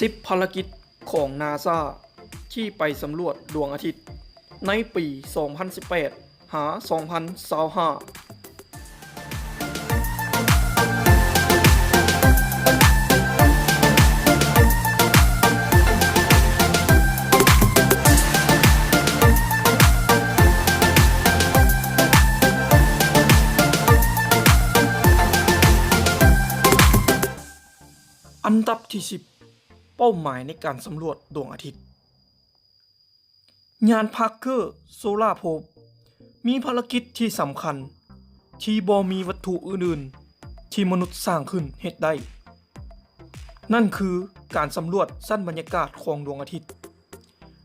ສິບພາລະກິດຂອງນາຊາທີ່ໄປສຳຫຼວດດວງອາທິດໃນປີສອງພັນສິບແປດຫາສອງພັນຊາວຫ້າ. ອັນດັບທີສິບ ເປົ້າໝາຍໃນການສຳຫຼວດດວງອາທິດ. ຍານ Parker Solar Probe ມີພາລະກິດທີ່ສຳຄັນທີ່ບໍ່ມີວັດຖຸອື່ນໆທີ່ມະນຸດສ້າງຂຶ້ນເຮັດໄດ້, ນັ້ນຄືການສຳຫຼວດຊັ້ນບັນຍາກາດຂອງດວງອາທິດ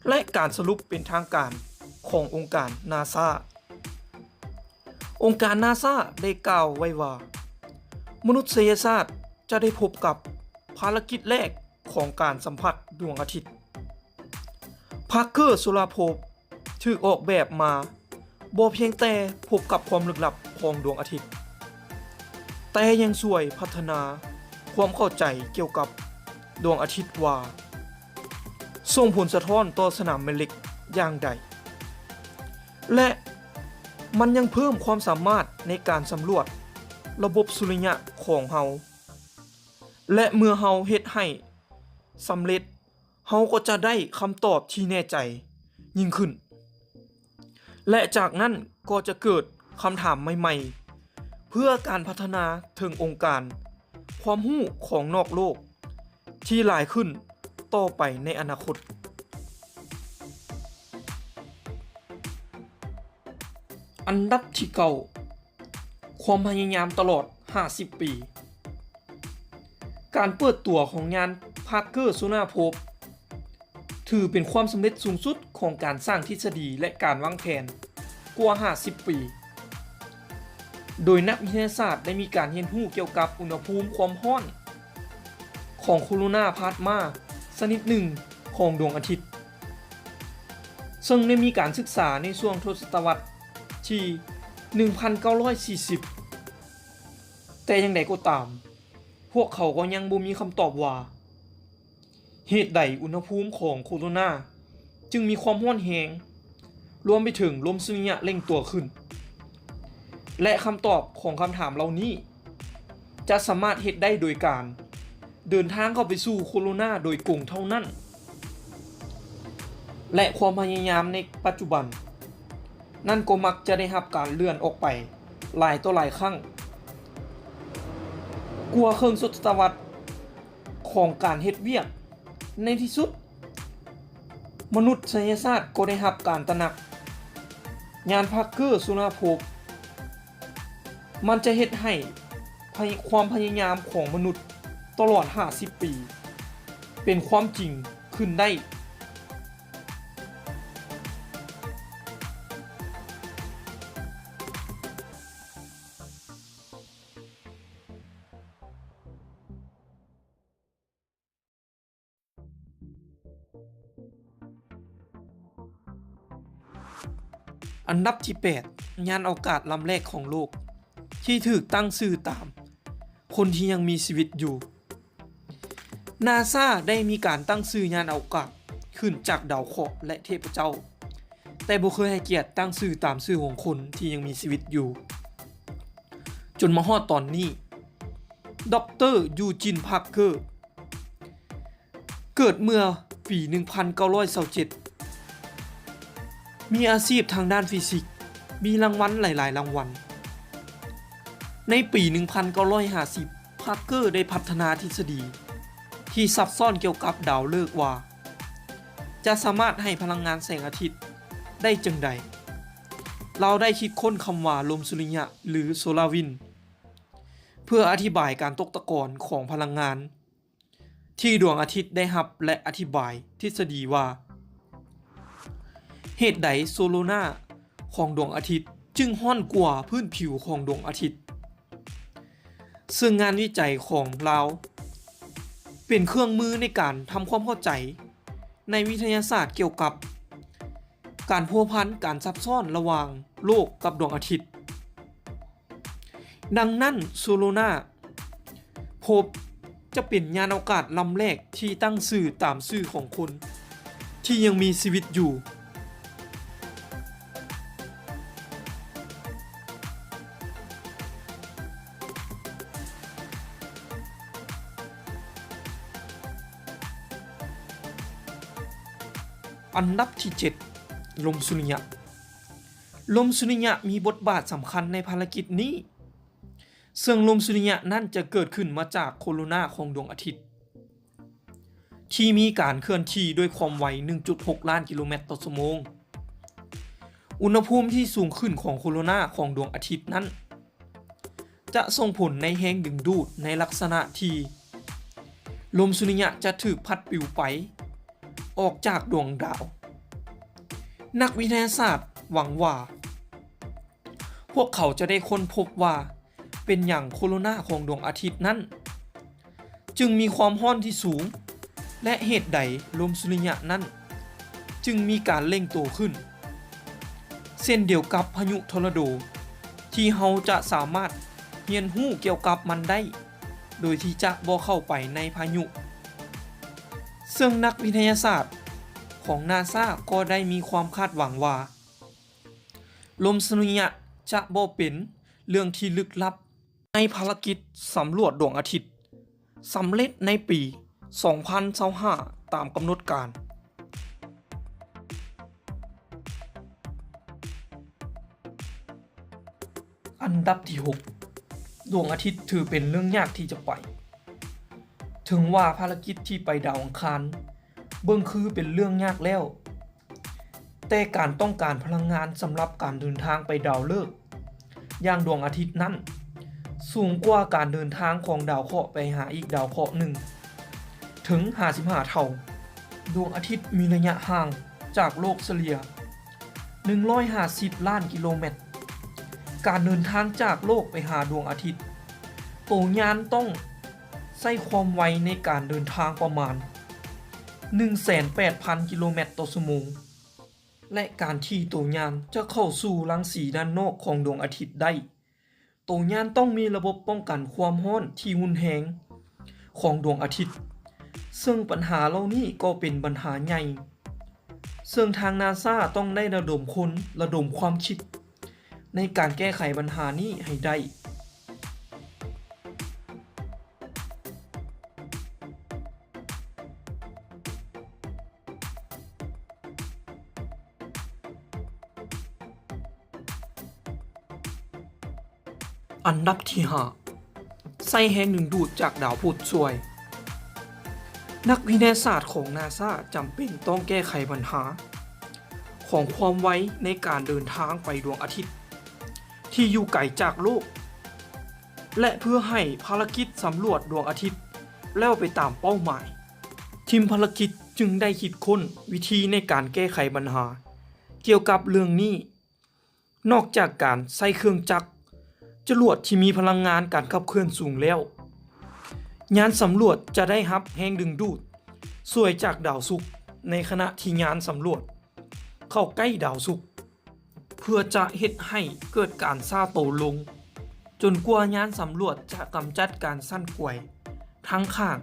ແລະ ການສະຫຼຸບເປັນທາງການຂອງອົງການນາຊາ. ອົງການນາຊາໄດ້ກ່າວໄວ້ວ່າ ມະນຸດສະຍະຊາດຈະໄດ້ພົບກັບພາລະກິດແລກຂອງການສຳຜັດດວງອາທິດ. Parker Solar Probe ຖືກອອກແບບມາບໍ່ພຽງແຕ່ພົບກັບຄວາມລຶກລັບຂອງດວງອາທິດ, ແຕ່ຍັງຊ່ວຍພັດທະນາຄວາມເຂົ້າໃຈກ່ຽວກັບດວງອາທິດວ່າ ສົ່ງຜົນສະທ້ອນຕໍ່ສະໜາມແມ່ເຫຼັກຢ່າງໃດ ແລະ ມັນຍັງເພີ່ມຄວາມສາມາດໃນການສຳຫຼວດລະບົບສຸລິຍະຂອງເຮົາ ແລະ ເມື່ອເຮົາເຮັດໃຫ້ສຳເລັດ, ເຮົາກໍຈະໄດ້ຄຳຕອບທີ່ແນ່ໃຈຍິ່ງຂຶ້ນ. ແລະ ຈາກນັ້ນກໍຈະເກີດຄຳຖາມໃໝ່ໆ ເພື່ອການພັດທະນາເຖິງອົງການຄວາມຮູ້ຂອງນອກໂລກທີ່ຫຼາຍຂຶ້ນຕໍ່ໄປໃນອະນາຄົດ. ອັນດັບທີເກົ້າ ຄວາມພະຍາຍາມຕະຫຼອດຫ້າສິບປີ. ການເປີດຕົວຂອງຍານ Parker Solar Probe ຖືເປັນຄວາມສຳເລັດສູງສຸດຂອງການສ້າງທິດສະດີ ແລະ ການວາງແຜນກວ່າຫ້າສິບປີ, ໂດຍນັກວິທະຍາສາດໄດ້ມີການຮຽນຮູ້ກ່ຽວກັບອຸນຫະພູມຄວາມຮ້ອນຂອງໂຄໂຣນາພລາສມາຊະນິດໜຶ່ງຂອງດວງອາທິດ, ເຊິ່ງໄດ້ມີການສຶກສາໃນຊ່ວງທົດສະຕະວັດທີໜຶ່ງພັນເກົ້າຮ້ອຍສີ່ສິບ. ແຕ່ຢ່າງໃດກໍຕາມ, ພວກເຂົາກໍຍັງບໍ່ມີຄຳຕອບວ່າ ເຫດໃດອຸນຫະພູມຂອງໂຄໂຣນາຈຶ່ງມີຄວາມຮ້ອນແຮງ, ລວມໄປເຖິງລົມສຸລິຍະເລັ່ງຕົວຂຶ້ນ ແລະ ຄຳຕອບຂອງຄຳຖາມເຫຼົ່ານີ້ຈະສາມາດເຮັດໄດ້ໂດຍການເດີນທາງເຂົ້າໄປສູ່ໂຄໂຣນາໂດຍກົງເທົ່ານັ້ນ. ແລະ ຄວາມພະຍາຍາມໃນປັດຈຸບັນນັ້ນກໍມັກຈະໄດ້ຮັບການເລື່ອນອອກໄປຫຼາຍຕໍ່ຫຼາຍຄັ້ງ. ກວ່າເຄິ່ງທົດສະຕະວັດຂອງການເຮັດວຽກ, ໃນທີ່ສຸດ ມະນຸດສະຍະສາດກໍໄດ້ຮັບການຕະໜັກ. ຍານ Parker Solar Probe ມັນຈະເຮັດໃຫ້ ພະຍ- ຄວາມພະຍາຍາມຂອງມະນຸດຕະຫຼອດຫ້າສິບປີ ເປັນຄວາມຈິງຂຶ້ນໄດ້. ອັນດັບທີແປດ ຍານອາວກາດລຳແລກຂອງໂລກ ທີ່ຖືກຕັ້ງຊື່ຕາມຄົນທີ່ຍັງມີຊີວິດຢູ່. ນາຊາໄດ້ມີການຕັ້ງຊື່ຍານອາວກາດຂຶ້ນຈາກດາວເຄາະ ແລະ ເທບພະເຈົ້າ, ແຕ່ບໍ່ເຄີຍໃຫ້ກຽດຕັ້ງຊື່ຕາມຊື່ຂອງຄົນທີ່ຍັງມີຊີວິດຢູ່ ຈົນມາຮອດຕອນນີ້. ດອກເຕີ ຢູຈິນ ພາກເກີ ເກີດເມື່ອປີໜຶ່ງພັນເກົ້າຮ້ອຍຊາວເຈັດ ມີອາຊີບທາງດ້ານຟີຊິກ, ມີລາງວັນຫຼາຍໆລາງວັນ. ໃນປີໜຶ່ງພັນເກົ້າຮ້ອຍຫ້າສິບ ພາກເກີໄດ້ພັດທະນາທິດສະດີທີ່ຊັບຊ້ອນກ່ຽວກັບດາວເລີກວ່າ ຈະສາມາດໃຫ້ພະລັງງານແສງອາທິດໄດ້ຈັ່ງໃດ. ລາວໄດ້ຄິດຄົ້ນຄຳວ່າລົມສຸລິຍະ ຫຼື ໂຊລາວິນ ເພື່ອອະທິບາຍການຕົກຕະກອນຂອງພະລັງງານ ທີ່ດວງອາທິດໄດ້ຮັບ ແລະ ອະທິບາຍທິດສະດີວ່າ ເຫດໃດໂຊໂລນາຂອງດວງອາທິດຈຶ່ງຮ້ອນກວ່າພື້ນຜິວຂອງດວງອາທິດ, ເຊິ່ງງານວິໄຈຂອງລາວເປັນເຄື່ອງມືໃນການທຳຄວາມເຂົ້າໃຈໃນວິທະຍາສາດກ່ຽວກັບການພົວພັນການຊັບຊ້ອນລະຫວ່າງໂລກກັບດວງອາທິດ. ດັ່ງນັ້ນ ໂຊໂລນາໂພບ ຈະເປັນຍານອະວະກາດລຳແລກທີ່ຕັ້ງຊື່ຕາມຊື່ຂອງຄົນທີ່ຍັງມີຊີວິດຢູ່. ອັນດັບທີເຈັດ ລົມສຸລິຍະ. ລົມສຸລິຍະມີບົດບາດສຳຄັນໃນພາລະກິດນີ້, ເຊິ່ງລົມສຸລິຍະນັ້ນຈະເກີດຂຶ້ນມາຈາກໂຄໂຣນາຂອງດວງອາທິດ ທີ່ມີການເຄື່ອນທີ່ດ້ວຍຄວາມໄວ ໜຶ່ງຈຸດຫົກລ້ານກິໂລແມັດຕໍ່ຊົ່ວໂມງ. ອຸນຫະພູມທີ່ສູງຂຶ້ນຂອງໂຄໂຣນາຂອງດວງອາທິດນັ້ນ ຈະສົ່ງຜົນໃນແຮງດຶງດູດໃນລັກສະນະທີ່ລົມສຸລິຍະຈະຖືກພັດປິວໄປອອກຈາກດວງດາວ. ນັກວິທະຍາສາດຫວັງວ່າ ພວກເຂົາຈະໄດ້ຄົ້ນພົບວ່າເປັນຫຍັງໂຄໂຣນາຂອງດວງອາທິດນັ້ນຈຶ່ງມີຄວາມຮ້ອນທີ່ສູງ ແລະ ເຫດໃດລົມສຸລິຍະນັ້ນຈຶ່ງມີການເລັ່ງໂຕຂຶ້ນ. ເຊັ່ນດຽວກັບພາຍຸທໍນາໂດ ທີ່ເຮົາຈະສາມາດຮຽນຮູ້ກ່ຽວກັບມັນໄດ້ ໂດຍທີ່ຈະບໍ່ເຂົ້າໄປໃນພາຍຸ. ເຊິ່ງນັກວິທະຍາສາດຂອງນາຊາກໍໄດ້ມີຄວາມຄາດຫວັງວ່າ ລົມສຸລິຍະຈະບໍ່ເປັນເລື່ອງທີ່ລຶກລັບໃນພາລະກິດສຳຫຼວດດວງອາທິດ ສຳເລັດໃນປີສອງພັນຊາວຫ້າ ຕາມກຳນົດການ. ອັນດັບທີຫົກ ດວງອາທິດຖືເປັນເລື່ອງຍາກທີ່ຈະໄປ. ເຖິງວ່າພາລະກິດທີ່ໄປດາວອັງຄານເບິ່ງຄືເປັນເລື່ອງຍາກແລ້ວ, ແຕ່ການຕ້ອງການພະລັງງານສຳລັບການເດີນທາງໄປດາວເລີກ ຢ່າງດວງອາທິດນັ້ນ ສູງກວ່າການເດີນທາງຂອງດາວເຄາະໄປຫາອີກດາວເຄາະໜຶ່ງເຖິງຫ້າສິບຫ້າເທົ່າ. ດວງອາທິດມີໄລຍະຫ່າງຈາກໂລກສະເລ່ຍໜຶ່ງຮ້ອຍຫ້າສິບລ້ານກິໂລແມັດ. ການເດີນທາງຈາກໂລກໄປຫາດວງອາທິດ, ໂຕຍານຕ້ອງໃຊ້ຄວາມໄວໃນການເດີນທາງປະມານໜຶ່ງແສນແປດພັນກິໂລແມັດຕໍ່ຊົ່ວໂມງ. ແລະ ການທີ່ໂຕຍານຈະເຂົ້າສູ່ລັງສີດ້ານນອກຂອງດວງອາທິດໄດ້, ໂຕຍານຕ້ອງມີລະບົບປ້ອງກັນຄວາມຮ້ອນທີ່ຮຸນແຮງຂອງດວງອາທິດ, ເຊິ່ງບັນຫາເຫຼົ່ານີ້ກໍເປັນບັນຫາໃຫຍ່, ເຊິ່ງທາງນາຊາຕ້ອງໄດ້ລະດົມຄົນ, ລະດົມຄວາມຄິດໃນການແກ້ໄຂບັນຫານີ້ໃຫ້ໄດ້. ອັນດັບທີຫ້າ ໃຊ້ແຮງດຶງດູດຈາກດາວພຸດຊ່ວຍ. ນັກວິທະຍາສາດຂອງນາຊາຈຳເປັນຕ້ອງແກ້ໄຂບັນຫາຂອງຄວາມໄວໃນການເດີນທາງໄປດວງອາທິດທີ່ຢູ່ໄກຈາກໂລກ ແລະ ເພື່ອໃຫ້ພາລະກິດສຳຫຼວດດວງອາທິດແລ້ວໄປຕາມເປົ້າໝາຍ, ທີມພາລະກິດຈຶ່ງໄດ້ຄິດຄົ້ນວິທີໃນການແກ້ໄຂບັນຫາກ່ຽວກັບເລື່ອງນີ້. ນອກຈາກການໃຊ້ເຄື່ອງຈັກ, ຈະຫຼວດທີ່ມີພະລັງງານການຂັບເຄື່ອນສູງແລ້ວ, ຍານສຳຫຼວດຈະໄດ້ຮັບແຮງດຶງດູດຊ່ວຍຈາກດາວສຸກ ໃນຂະນະທີ່ຍານສຳຫຼວດເຂົ້າໃກ້ດາວສຸກ, ເພື່ອຈະເຮັດໃຫ້ເກີດການຊ້າໂຕລົງ, ຈົນກວ່າຍານສຳຫຼວດຈະກຳຈັດການສັ່ນໄຫວທັງຂ້າງ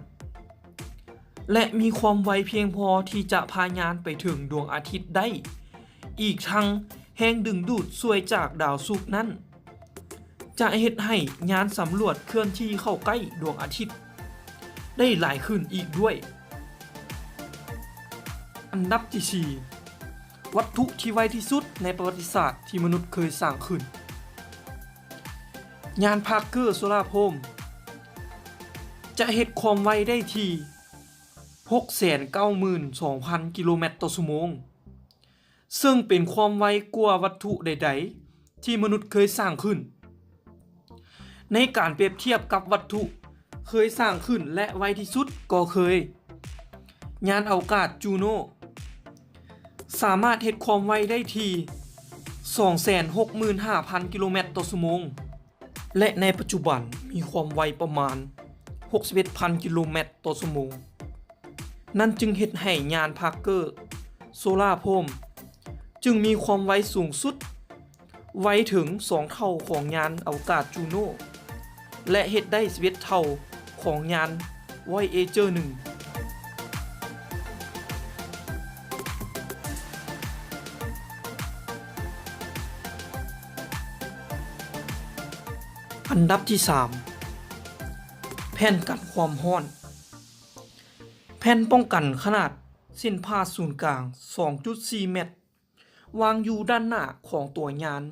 ແລະ ມີຄວາມໄວພຽງພໍທີ່ຈະພາຍານໄປເຖິງດວງອາທິດໄດ້. ອີກທັງແຮງດຶງດູດຊ່ວຍຈາກດາວສຸກນັ້ນ ຈະເຮັດໃຫ້ຍານສຳຫຼວດເຄື່ອນທີ່ເຂົ້າໃກ້ດວງອາທິດໄດ້ຫຼາຍຂຶ້ນອີກດ້ວຍ. ອັນດັບທີສີ່ ວັດຖຸທີ່ໄວທີ່ສຸດໃນປະຫວັດຕິສາດທີ່ມະນຸດເຄີຍສ້າງຂຶ້ນ. ຍານພາກເກີໂຊລາໂພມຈະເຮັດຄວາມໄວໄດ້ທີ່ຫົກແສນເກົ້າໝື່ນສອງພັນກິໂລແມັດຕໍ່ຊົ່ວໂມງ, ເຊິ່ງເປັນຄວາມໄວກວ່າວັດຖຸໃດໆທີ່ມະນຸດເຄີຍສ້າງຂຶ້ນ. ໃນການປຽບທຽບກັບວັດຖຸເຄີຍສ້າງຂຶ້ນ ແລະ ໄວທີ່ສຸດກໍຄືຍານອະວະກາດຈູໂນ ສາມາດເຮັດຄວາມໄວໄດ້ທີ່ສອງແສນຫົກໝື່ນຫ້າພັນກິໂລແມັດຕໍ່ຊົ່ວໂມງ ແລະ ໃນປັດຈຸບັນມີຄວາມໄວປະມານຫົກສິບເອັດພັນກິໂລແມັດຕໍ່ຊົ່ວໂມງ. ນັ້ນຈຶ່ງເຮັດໃຫ້ຍານພາກເກີໂຊລາໂພມຈຶ່ງມີຄວາມໄວສູງສຸດ, ໄວເຖິງສອງເທົ່າຂອງຍານອະວະກາດຈູໂນ ແລະ ເຮັດໄດ້ສິບເອັດເທົ່າຂອງຍານ Voyager ໜຶ່ງ. ອັນດັບທີສາມ ແຜ່ນກັນຄວາມຮ້ອນ. ແຜ່ນປ້ອງກັນຂະໜາດເສັ້ນຜ່າສູນກາງສອງຈຸດສີ່ແມັດ ວາງຢູ່ດ້ານໜ້າຂອງຕົວຍານ,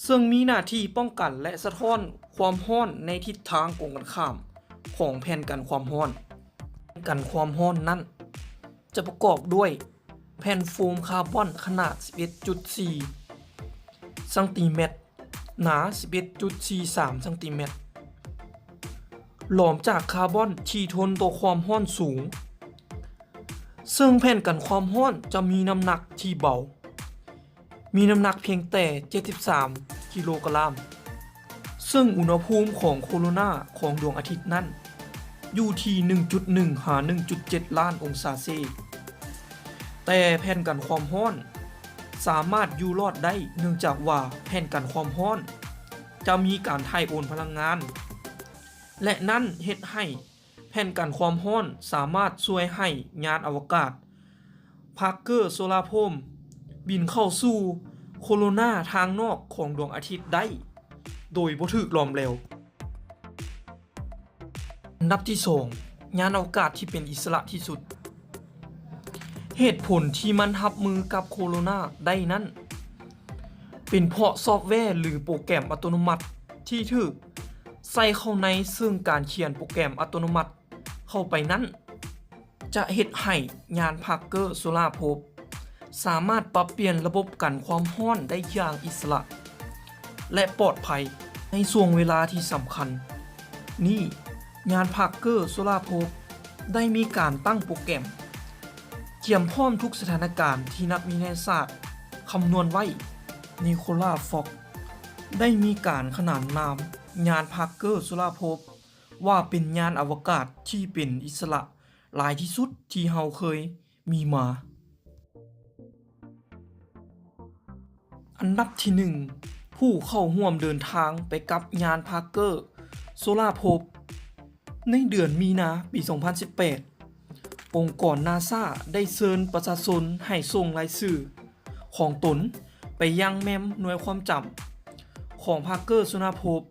ເຊິ່ງມີໜ້າທີ່ປ້ອງກັນ ແລະ ສະທ້ອນຄວາມຮ້ອນໃນທິດທາງກົງກັນຂ້າມຂອງແຜ່ນກັນຄວາມຮ້ອນ. ແຜ່ນກັນຄວາມຮ້ອນນັ້ນຈະປະກອບດ້ວຍແຜ່ນໂຟມຄາບອນຂະໜາດສິບເອັດຈຸດສີ່ຊັງຕີແມັດ, ໜາສິບເອັດຈຸດສີ່ສາມຊັງຕີແມັດ, ຫຼອມຈາກຄາບອນທີ່ທົນຕໍ່ຄວາມຮ້ອນສູງ. ເຊິ່ງແຜ່ນກັນຄວາມຮ້ອນຈະມີນ້ຳໜັກທີ່ເບົາ, ມີນ້ຳໜັກພຽງແຕ່ເຈັດສິບສາມກິໂລກຣາມ, ເຊິ່ງອຸນຫະພູມຂອງໂຄໂຣນາຂອງດວງອາທິດນັ້ນຢູ່ທີ່ໜຶ່ງຈຸດໜຶ່ງຫາໜຶ່ງຈຸດເຈັດລ້ານອົງສາເຊ. ແຕ່ແຜ່ນກັນຄວາມຮ້ອນສາມາດຢູ່ລອດໄດ້ ເນື່ອງຈາກວ່າແຜ່ນກັນຄວາມຮ້ອນຈະມີການຖ່າຍໂອນພະລັງງານ ແລະ ນັ້ນເຮັດໃຫ້ ແຜ່ນກັນຄວາມຮ້ອນສາມາດຊ່ວຍໃຫ້ຍານອະວະກາດ Parker Solar Probe ບິນເຂົ້າສູ່ໂຄໂຣນາທາງນອກຂອງດວງອາທິດໄດ້ ໂດຍບໍ່ຖືກຫຼອມແຫຼວ. ອັນດັບທີສອງ ຍານອະວະກາດທີ່ເປັນອິດສະຫຼະທີ່ສຸດ. ເຫດຜົນທີ່ມັນຮັບມືກັບໂຄໂຣນາໄດ້ນັ້ນ ເປັນເພາະຊອບແວ ຫຼື ໂປຣແກມອັດຕະໂນມັດທີ່ຖືກໃສ່ເຂົ້າໃນ, ເຊິ່ງການຂຽນໂປຣແກມອັດຕະໂນມັດເຂົ້າໄປນັ້ນ ຈະເຮັດໃຫ້ຍານ Parker Solar Probe ສາມາດປັບປ່ຽນລະບົບກັນຄວາມຮ້ອນໄດ້ຢ່າງອິດສະຫຼະ ແລະ ປອດໄພ. ໃນຊ່ວງເວລາທີ່ສຳຄັນນີ້, ຍານ Parker Solar Probe ໄດ້ມີການຕັ້ງໂປຣແກຣມ ກຽມພ້ອມທຸກສະຖານະການທີ່ນັກວິທະຍາສາດຄຳນວນໄວ້. Nicolas Fox ໄດ້ມີການຂະໜານນາມຍານ Parker Solar Probe ວ່າເປັນຍານອະວະກາດທີ່ເປັນອິດສະຫຼະຫຼາຍທີ່ສຸດທີ່ເຮົາເຄີຍມີມາ. ອັນດັບທີໜຶ່ງ ຜູ້ເຂົ້າຮ່ວມເດີນທາງໄປກັບຍານ Parker Solar Probe. ໃນເດືອນມີນາປີສອງພັນສິບແປດ, ອົງກອນນາຊາໄດ້ເຊີນປະຊາຊົນໃຫ້ສົ່ງລາຍຊື່ຂອງຕົນໄປຍັງແມມໜ່ວຍຄວາມຈຳຂອງ Parker Solar Probe,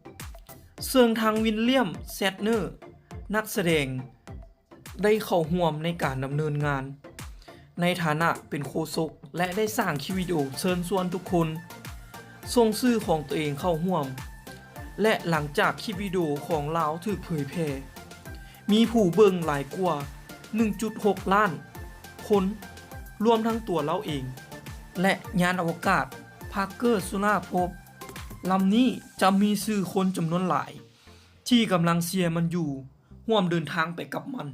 ເຊິ່ງທາງ William Shatner ນັກສະແດງ ໄດ້ເຂົ້າຮ່ວມໃນການດຳເນີນງານໃນຖານະເປັນໂຄສົກ ແລະ ໄດ້ສ້າງຄລິບວິດີໂອເຊີນຊວນທຸກຄົນສົ່ງຊື່ຂອງຕົວເອງເຂົ້າຮ່ວມ ແລະ ຫຼັງຈາກຄລິບວິດີໂອຂອງລາວຖືກເຜີຍແຜ່, ມີຜູ້ເບິ່ງຫຼາຍກວ່າໜຶ່ງຈຸດຫົກລ້ານຄົນ, ລວມທັງຕົວລາວເອງ ແລະ ຍານອະວະກາດ Parker Solar Probe ລຳນີ້ຈະມີຊື່ຄົນຈຳນວນຫຼາຍ ທີ່ກຳລັງເຊຍມັນຢູ່ ຮ່ວມເດີນທາງໄປກັບມັນ.